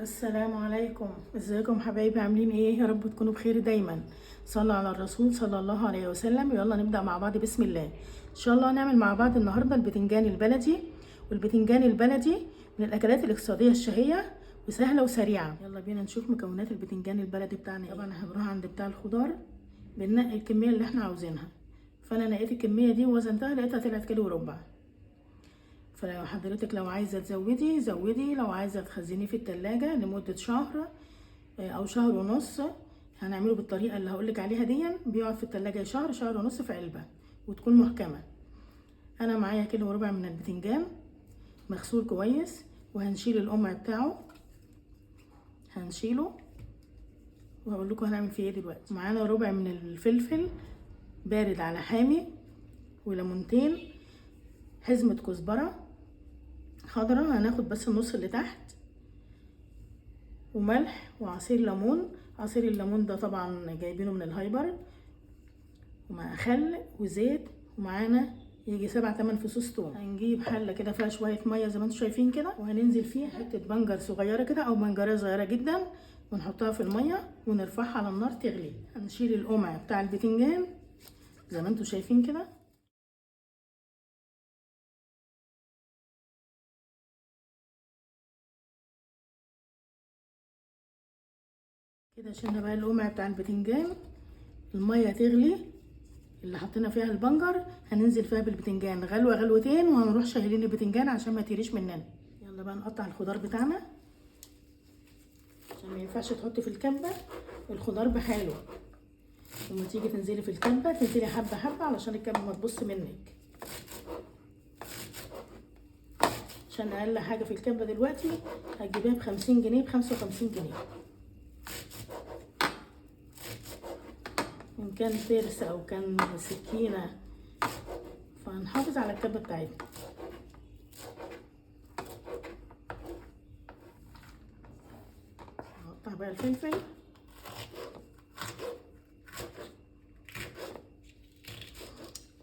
السلام عليكم، ازيكم حبايبي؟ عاملين ايه؟ يا رب تكونوا بخير دايما. صلوا على الرسول صلى الله عليه وسلم. يلا نبدأ مع بعض بسم الله. ان شاء الله نعمل مع بعض النهارده البتنجان البلدي. والبتنجان البلدي من الاكلات الاقتصادية الشهية وسهلة وسريعة. يلا بينا نشوف مكونات البتنجان البلدي بتاعنا. طبعا هنروح عند بتاع الخضار بننقي الكمية اللي احنا عاوزينها. فانا نقيت الكمية دي ووزنتها لقيتها طلعت كيلو وربع. فلو حضرتك لو عايزه تزودي زودي، لو عايزه تخزنيه في التلاجة لمدة شهر او شهر ونص، هنعمله بالطريقة اللي هقولك عليها دي. بيقعد في التلاجة شهر، شهر ونص في علبة وتكون محكمة. انا معايا كيلو وربع من البتنجان مغسول كويس، وهنشيل القمع بتاعه، هنشيله وهقول لكم هنعمل فيه ايه دلوقتي. معانا ربع من الفلفل بارد على حامي، وليمونتين، حزمه كزبره خضرة هناخد بس النص اللي تحت، وملح، وعصير ليمون. عصير الليمون ده طبعا جايبينه من الهايبر، ومع خل وزيت، ومعانا يجي 7-8 فصوص توم. هنجيب حله كده فيها شوية مية زي ما انتم شايفين كده، وهننزل فيها حتة بنجر صغيرة كده او بنجريه صغيرة جدا، ونحطها في المية ونرفعها على النار تغلي. هنشيل القمع بتاع البتنجان زي ما انتم شايفين كده. كده شلنا بقى القمع بتاع البتنجان. المية تغلي اللي حطينا فيها البنجر، هننزل فيها بالبتنجان غلوه غلوتين، وهنروح شايلين البتنجان عشان ما تيريش مننا. يلا بقى نقطع الخضار بتاعنا، عشان ما ينفعش تحطي في الكبه الخضار بحاله. لما تيجي تنزلي في الكبه تنزلي حبه حبه علشان الكبه ما تبص منك، عشان اقل حاجة في الكبه دلوقتي هتجيبيها ب50 جنيه، ب55 جنيه، إن كان ترس أو كان سكينة. فهنحافظ على الكبة بتاعتنا. نقطع بقى الفلفل.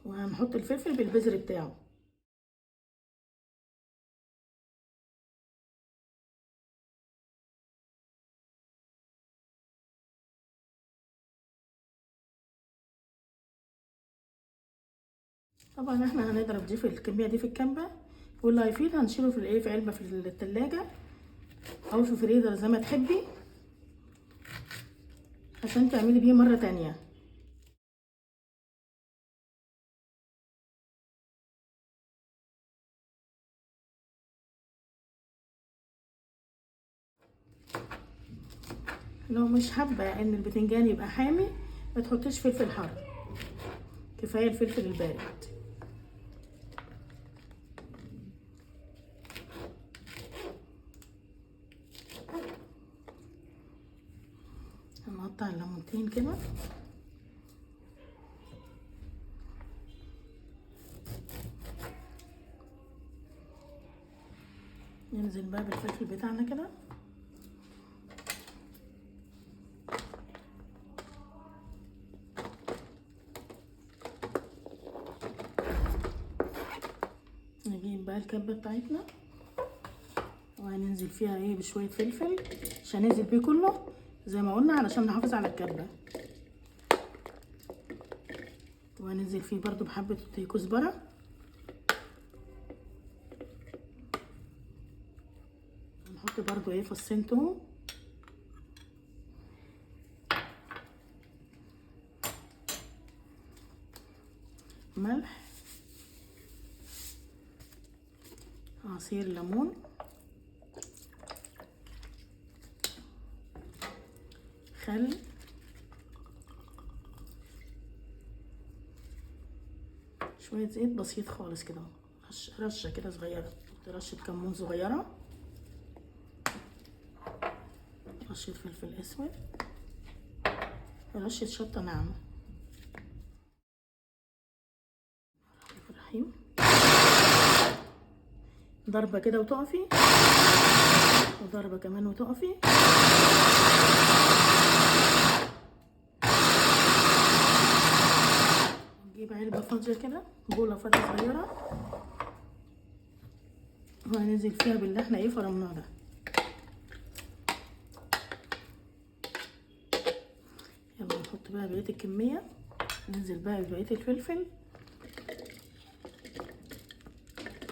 وهنحط الفلفل بالبذر بتاعه. طبعا احنا هنضرب دي في الكمية دي في الكبه، واللي هيفيد هنشيله في الايه، في علبة في التلاجة او في فريزر زي ما تحبي، عشان تعملي بيه مرة تانية. لو مش حابة ان البتنجان يبقى حامي ما تحطيش فلفل حار، كفاية الفلفل البارد. هنقطع الليمونتين كده. ننزل بقى بالفلفل بتاعنا كده. نجيب بقى الكبه بتاعتنا وهننزل فيها ايه، بشوية فلفل، مش هننزل بيه كله زي ما قلنا علشان نحافظ على الكبه. وهننزل فيه برضو بحبه كزبره. هنحط برضو ايه، فصين توم. ملح، عصير ليمون، خل، شوية زيت بسيط خالص كده، رشة كده صغيرة، رشة كمون صغيرة، رشة فلفل اسود، رشة شطة ناعمة. الرحيم. ضربة كده وتقفي، وضربة كمان وتقفي. نجيب علبة فاضية كده، بولة فاضية صغيرة، وهننزل فيها باللي احنا ايه فرمناه ده. نحط بقى بقية الكمية، ننزل بقى ببقية الفلفل،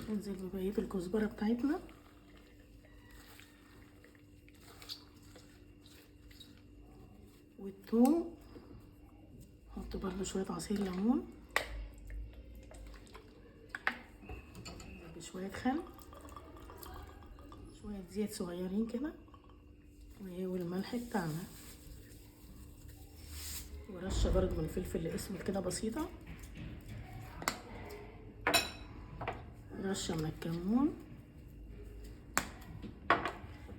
ننزل ببقية الكزبره بتاعتنا. والثوم، نحط برضو شوية عصير ليمون، بشوية خل، شوية زيت صغيرين كده، والملح بتاعنا، ورشه برضو من الفلفل الاسود كده بسيطة، رشه من الكمون،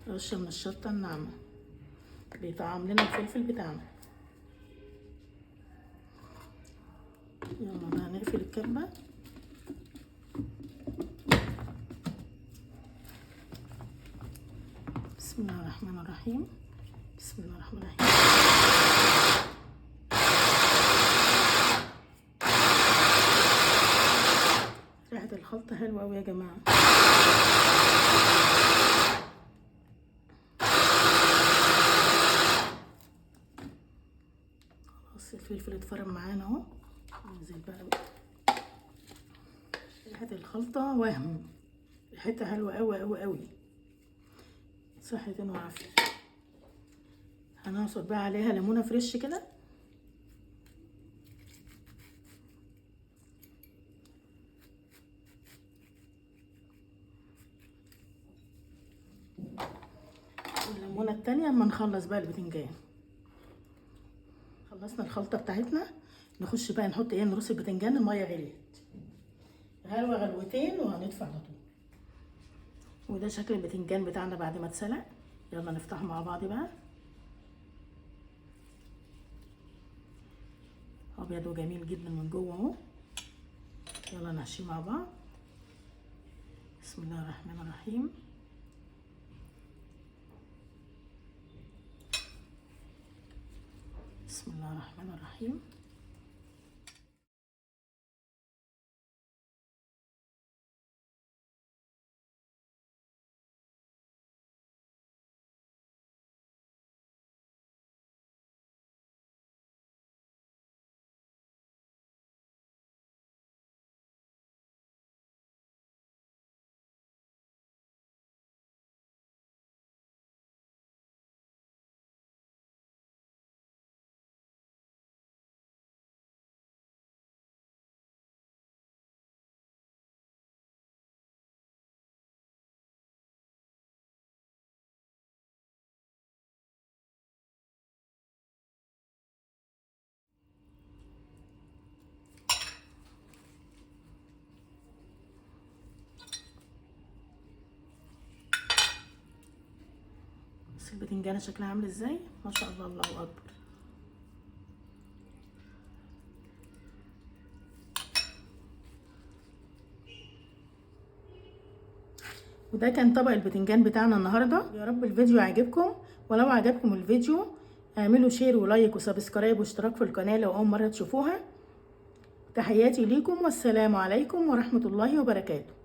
رشه من الشطه الناعمة، بيطعم لنا الفلفل بتاعنا. يلا بقى نقفل الكبه. بسم الله الرحمن الرحيم، بسم الله الرحمن الرحيم. ريحة الخلطة حلوة أوي يا جماعة. خلاص الفلفل اتفرم معانا اهو. ننزل بقى. ريحة الخلطة وهم، ريحتها حلوة أوي أوي أوي. صحة وعافية. هنعصر بقى عليها ليمونة فريش كده. والليمونة التانية اما نخلص بقى البتنجان. خلصنا الخلطة بتاعتنا، نخش بقى نحط ايه، نرص البتنجان. المية غليت غلوة غلوتين وهندفع على طول. وده شكل البتنجان بتاعنا بعد ما اتسلق. يلا نفتحه مع بعض بقى. ابيض وجميل جدا من جوه اهو. يلا نحشيه مع بعض. بسم الله الرحمن الرحيم. بسم الله الرحمن الرحيم. بس البتنجانة شكلها عامل ازاي، ما شاء الله، الله اكبر. وده كان طبق البتنجان بتاعنا النهارده. يا رب الفيديو عجبكم، ولو عجبكم الفيديو اعملوا share و like و subscribe واشتراك في القناة لو اول مرة تشوفوها. تحياتي ليكم، والسلام عليكم ورحمة الله وبركاته.